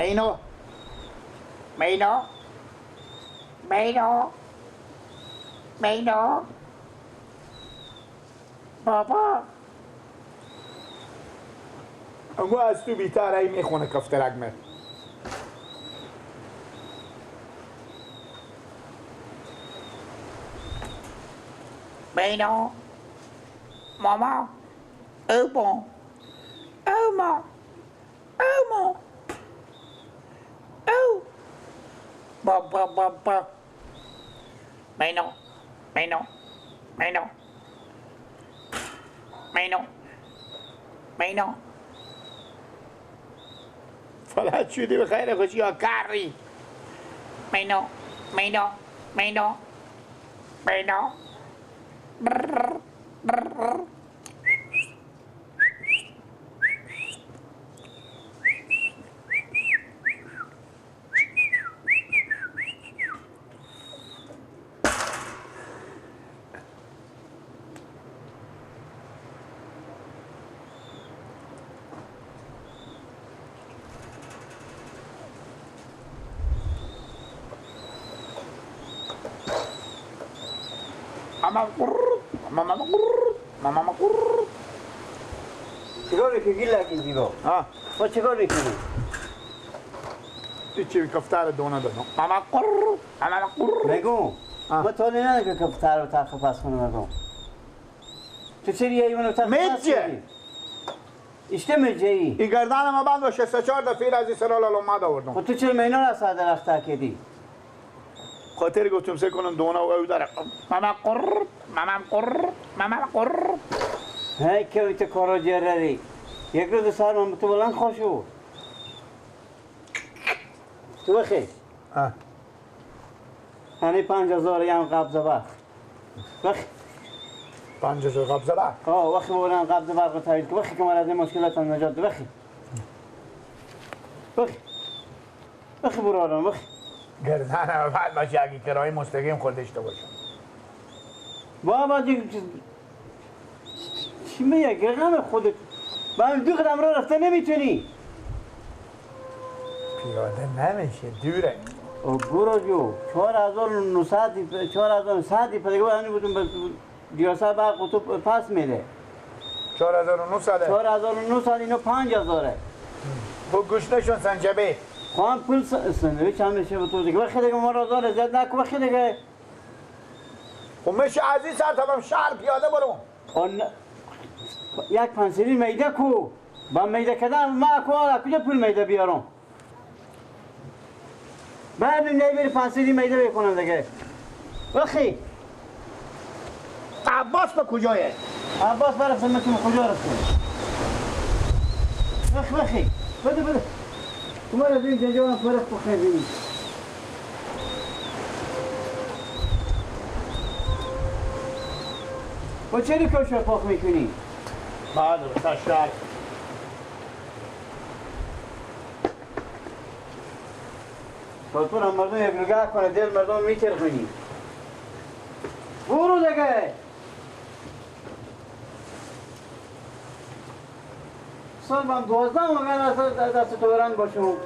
مینو مینو مینو مینو بابا اما از تو بیتر ای میخونه کفترک من. مینو ماما او او ما او با با با مینو مینو مینو مینو مینو فلج شدی به خیر خوشی یا کاری. مینو مینو مینو مینو بر بر. ماما چیکار میکنی گیلکی زیبا؟ ها با چیکار میکنی؟ چی کفتر دونه دادم. ماما قر ماما قر بگو ما تا نه که کفتر رو تخ پس کنم. بگو تو چرا یه اونو تخ پس کنی؟ اشته مجه ای این گردن ما بند باشه 64 دفعه از این سرال اومد آوردم. خب تو چرا مینا رو از درخت تکیدی؟ خاطر گفتم سه کنم دونه او داره. ماما قر ماما قر ماما قر. هی که تو کارو جرری یک روز سر من تو بلند خوشو تو بخی هنی 5000 هم قبض برق بخی 5000 قبض برق آه وقتی بودن قبض برق رو تایید که بخی که من از این مشکلات هم نجات بخی بخی بخی برو آرام بخی گردنم بعد باشه اگه کرایه مستقیم خود داشته باشم. بابا دیگه چی میگه غم خودت با هم دو قدم را رفته نمیتونی. پیاده نمیشه دوره. او برو جو 4900 4100 دیگه همین بودم دیاسا برق تو پس میده. 4900 4900 اینو 5000. با گوشنشون سنجبه. خواهم پول سندویچ هم میشه به تو دیگه. وقتی دیگه ما را داره زیاد نکن وقتی دیگه. خب میشه از این سر تا شهر پیاده برو. یک پنسیلی میده کو با میده کردن ما کو کجا پول میده بیارم؟ بعد نمیری پنسیلی میده بکنم دیگه. وقتی عباس به کجایه؟ عباس برفتم میتونم کجا رفتم؟ وقتی وقتی بده بده تو مرا از این جنجالم فرق بخیریم. با چرا کشور پاک میکنی؟ بعد تشکر. تو هم مردم یک نگاه کنه دل مردم میچرخونی. برو دیگه. سال من 12 مگه دست تو برند باشم.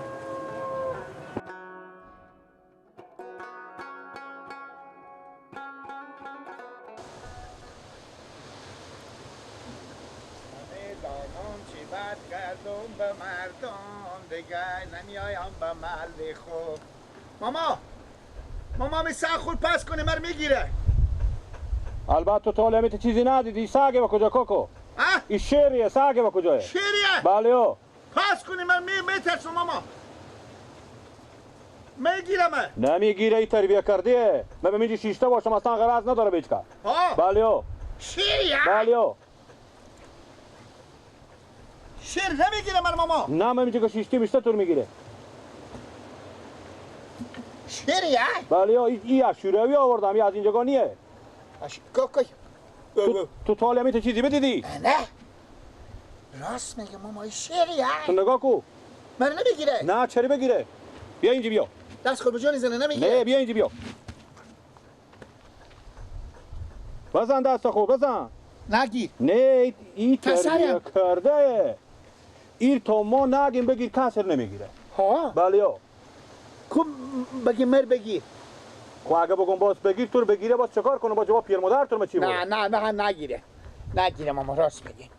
ماما ماما می سگ خود پس کنه من میگیره. البته تو تا چیزی ندیدی. سگه با کجا کوکو؟ این شیریه. سگه با کجایه؟ شیریه؟ بله او. پس کنی من میترسم ماما. میگیرم. نمیگیره ای تربیه کردیه. من به میجی شیشته باشم اصلا غرض نداره به هیچ. بله او. شیریه؟ بله او. شیر نمیگیره من ماما. نه من میگه که شیشتی میشته تور میگیره. شیریه؟ بله ای از شوروی آوردم. ای از اینجا نیه. تو طالمی تو چیزی بدیدی؟ نه راست میگه ماما این شیریه. تو نگاه کو. من نمیگیره. نه چرا بگیره؟ بیا اینجا بیا. دست خود به جان زنه نمیگیره. نه بیا اینجا بیا. بزن دست خود بزن. نگیر. نه این تربیه کرده. این تا ما نگیم بگیر کسر نمیگیره. ها؟ بله ها. کو بگی مر بگیر. خب اگه بگم باز بگیر تو رو بگیره باز چکار کنم؟ با جواب پیر مادر تو چی نه نه نه نگیره. نگیره ماما راست میگی.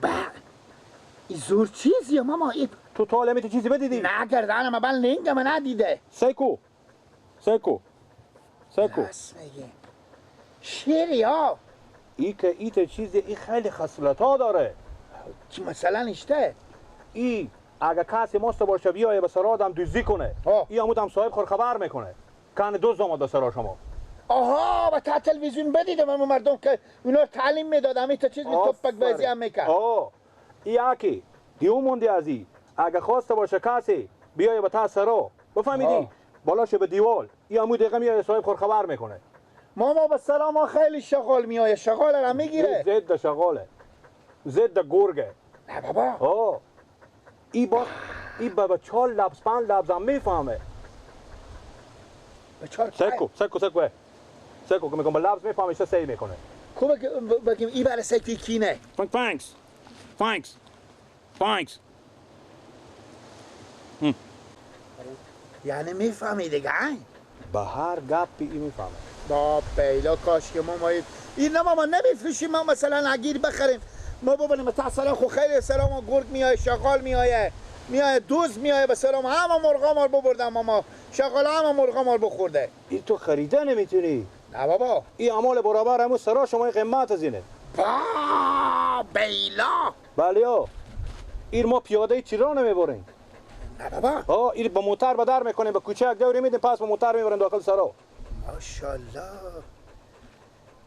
با این زور چیزیه ماما. تو تا حالا چیزی بدیدی؟ نه گردنم اول لنگم ندیده. سیکو سیکو سیکو. راست میگی. شیری ها. ای که ایت چیزی ای خیلی خصلت ها داره. چی مثلا اشته؟ ای اگه کسی ماست باشه بیایه به سرا آدم دزدی کنه، ای عمود هم صاحب خور خبر میکنه کن دزد آمد به سرا شما. آها با تا تلویزیون بدیدم اما مردم که اونا تعلیم میدادم این تا چیز می توپک بازی هم میکرد. آه ای یکی دیو موندی از ای اگه خواسته باشه کسی بیایه به تا سرا بفهمیدی بالاشه به دیوال ای عمود دقیقه میایه صاحب خور خبر میکنه. ماما به سرا ما خیلی شغال میایه، شغال را میگیره. ضد شغاله، ضد گرگه. نه بابا. آه ای با ای بابا 4 لبس 5 لبس هم میفهمه. به 4 سکو سکو سکو سکو که میگم با لبس میفهمه چه سعی میکنه. کو بگیم ای برای سکی کینه. فانکس فانکس فانکس. یعنی میفهمی دیگه؟ به هر گپی ای میفهمه. با پیلا کاش که ما مایید این نه ماما نمیفروشیم. ما مثلا اگیر بخریم ما ببینیم تا سلام خو خیلی سلام گرگ میایه، شغال میایه، میایه دوز میایه به سلام همه مرغا مال ببردن ماما، شغال همه مرغا مال بخورده. این تو خریده نمیتونی. نه بابا. این اعمال برابر همون سرا شما قیمت از اینه. با بیلا. بله ها. این ما پیاده تیران نمیبریم. نه بابا. ها این با موتر به در میکنیم به کوچه یک دوری میدیم پس با موتر میبریم داخل سرا. ماشاءالله.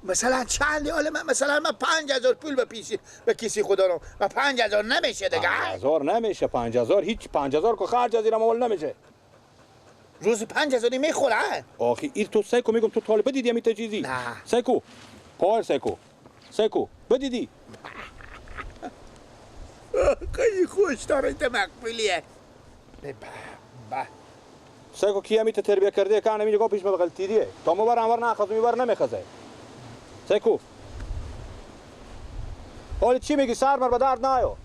مثلا چند حالا من مثلا من 5000 پول به پیسی به کیسی خدا رو و 5000 نمیشه دیگه. 5000 نمیشه. 5000 هیچ. 5000 که خرج از اینم اول نمیشه. روز 5000 میخوره. آخی این تو سیکو میگم تو طالب دیدی همین چیزی؟ نه. سیکو پار سیکو سیکو بدیدی. خیلی خوش داره مقبولیه. به سیکو کی همی تربیه کرده که همین جگاه پیش ما غلطیه تا ما بر انور نخواد میبر نمیخزه. سیکو حالا چی میگی؟ سر مر به درد نیا.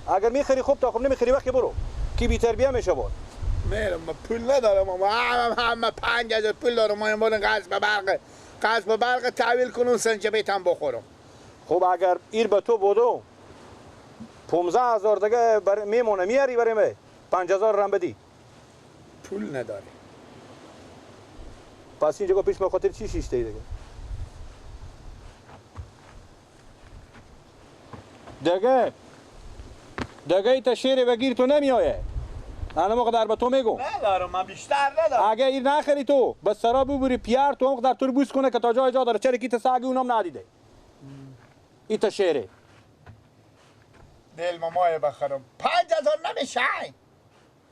اگر میخری خوب تا خوب نمیخری وقتی برو کی بی تربیه میشه بود. میرم من پول ندارم اما هم 5000 پول دارم. ما این قرض به برق قرض به برق تحویل کنم سنجبیتم بخورم. خب اگر ایر به تو بودم 15000 دیگه میمونه میاری برای من 5000 رم بدی. پول نداره. پس اینجا پیش ما خاطر چی شیشته دیگه؟ دیگه دیگه ایتا شیر بگیر تو نمیایه. انا مقدر به تو میگم. ندارم من بیشتر ندارم. اگه این نخری تو به سرا ببری پیار تو اونقدر تو رو بوس کنه که تا جای جا داره. چرا که ساگی اونم ندیده. ایتا شیره. دل مامای بخرم 5000 نمیشه.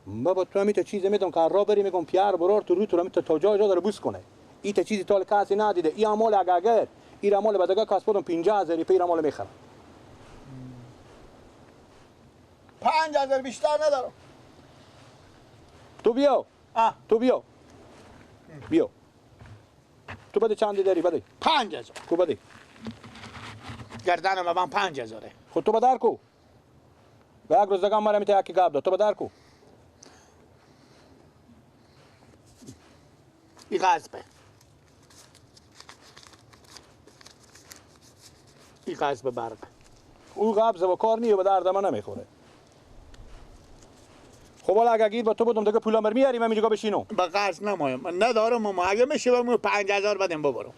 بابا تو همیتا چیز میدم که را بری میگم پیار برار تو رو تو همیتا تا جای جا داره بوس کنه. ایتا چیزی تا کسی ندیده. ای امال اگر این امال بدگاه کس بودم 50000 پیر امال میخرم. 5000 بیشتر ندارم. تو بیا. تو بیا. بیا. تو بده چندی داری بده؟ 5000. کو بده؟ گردنم من 5000. خود تو بدر کو. به یک روز دیگه مرا میته یکی گاب داد. تو بدر کو. ای غصبه. ای غصب برق. او قبض و کار نیه به درد من نمیخوره. خب حالا اگه گیر با تو بودم دیگه پولا مر میاری من اینجا بشینم. با قرض نمایم من ندارم ما اگه میشه بمون 5000 بدم ببرم.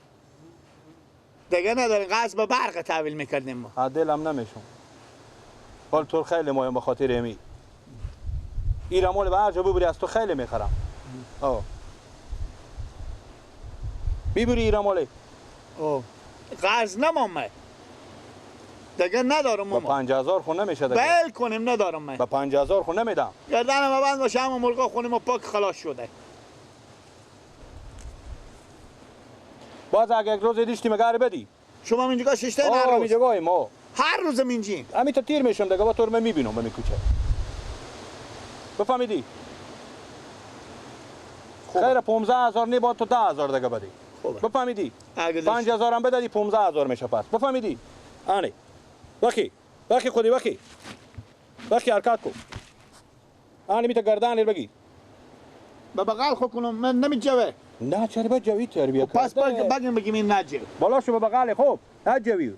دیگه نداریم قرض با برق تحویل میکردیم ما. دلم نمیشم. حال تو خیلی مایم به خاطر امی. این مال به هر جا ببری از تو خیلی میخرم. آه. میبری ایران مالی؟ آه. قرض نمام دیگه ندارم با 5000 خون نمیشه دیگه. بل کنیم ندارم من. با 5000 خون نمیدم. گردنم بند باشه هم مرغا خونیم و پاک خلاص شده. باز اگه یک روز دیشتی مگر بدی. شما اینجا ششته هر روز. اینجا ما. هر روز اینجا. همین تا تیر میشم دیگه با تو رو میبینم به میکوچه. بفهمیدی؟ خیر 15000 نی با تو 10000 دیگه بدی. بفهمیدی؟ 5000 هم بدی 15000 میشه پس. بفهمیدی؟ آنی. وقی وقی خودی وقی وقی حرکت کو. آنی میتا گردن بگی. به بغل خو کنم من نمیجوه. نه چرا بجوی تربیه. پس بگیم بگیم این نجوه. بالا شو به بغل خوب نجوی.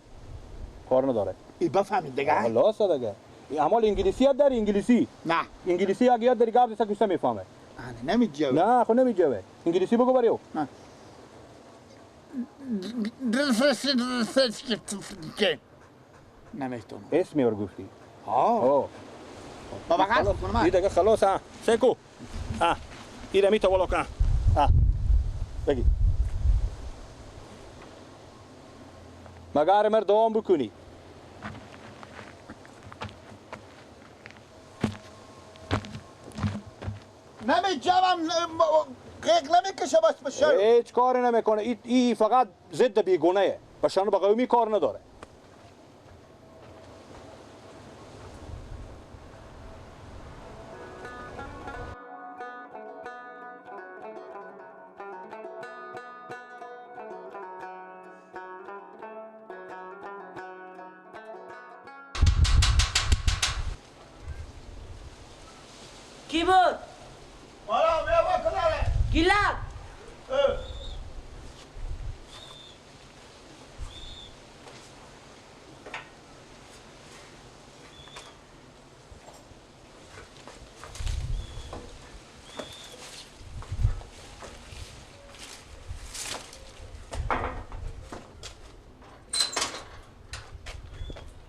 کار نداره. ای بفهمید دیگه. خلاص دیگه. این اعمال انگلیسی یاد داری انگلیسی؟ نه. انگلیسی اگه یاد داری گپ دیسه کشته میفهمه. آنی نمیجوه. نه خو نمیجوه. انگلیسی بگو بریو. نه. نمیتونم. اسمی ور گفتی. ها. بابا بغل کنم. این دیگه خلاص ها. سکو. ها. این میتا والا کن. ها. بگی. مگر مر دوام بکنی. نمیجوم قیق نمیکشه باش بشه. هیچ کاری نمیکنه. ای فقط ضد بیگونه بشان با قومی کار نداره. کی بود؟ حالا بیا با کداره؟ گیلک!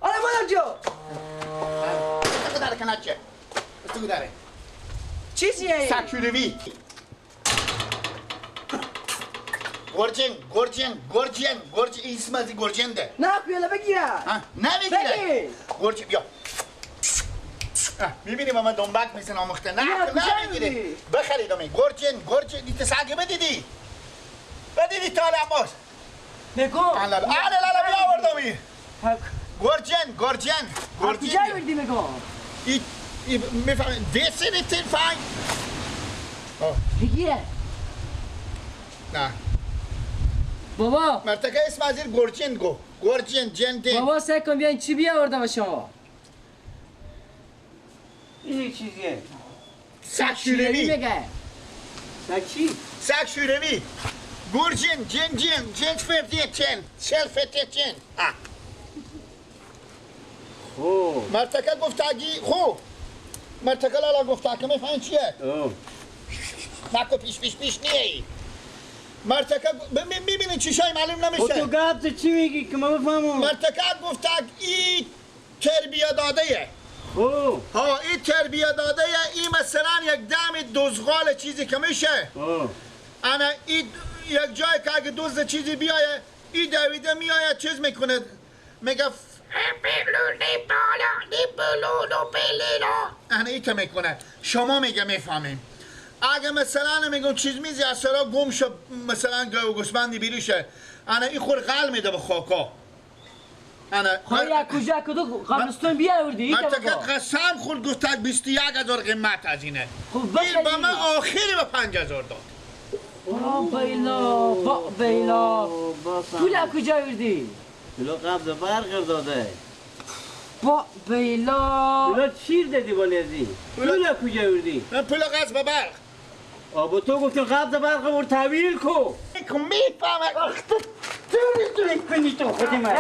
آره مادر جو! تو کداره کناچه؟ تو کداره؟ چیزیه؟ سکیوروی گرجن گرجن گرجن گرجن اسم از گرجن ده. نه پیاله بگیره. نه بگیره. گرجن بیا. میبینی با من دنبک میسن آموخته. نه نه میگیره. بخریدم گرجن گرجن دیت سگ بدیدی. بدیدی تا عباس. بگو. آره لالا بیا آوردم. گرجن گرجن گرجن. کجا بردی بگو؟ ای میفهمی دیسی تین فاین. بگیره. نه. بابا مرتکه اسم از این گرجن گو گرجن جندین. بابا سعی کن بیاین چی بیاوردم شما. این چیزیه؟ سگ شوروی میگه. سگ چی؟ سگ شوروی گرجن جن جن جن فردی چن چل فتی چن. خب مرتکه گفت اگی خو مرتکه لالا گفت که میفهمی چیه؟ نکو پیش پیش پیش نیایی. مرتکه میبینی چیشای معلوم نمیشه. تو گفت چی میگی که من بفهمم؟ مرتکه گفت این تربیه داده ایه. خب ها این تربیه داده ایه. این مثلا یک دم دوزغال چیزی که میشه. انا این یک جای که اگه دوز چیزی بیایه این دویده میایه چیز میکنه میگه انا ایتا میکنه. شما میگه میفهمیم. اگه مثلا میگم چیز میزی از سرا گم شد مثلا گاو گوسفندی بیریشه انا این خور قل میده به خاکا. انا خواهی از کجا کدو قبرستون بیاوردی؟ من تکت قسم خورد گفت 21,000 قیمت از اینه. خب این به من آخری به 5,000 داد. با بیلا با بیلا پول از کجا آوردی؟ پول قبض برق داده. با بیلا پول چیر دادی بالی از این؟ پول از کجا آوردی؟ من پول قبض به برق. آبا تو گفتیم قبض برق رو تحویل کو. میفهمه. آخ تو تو میکنی تو خودی من.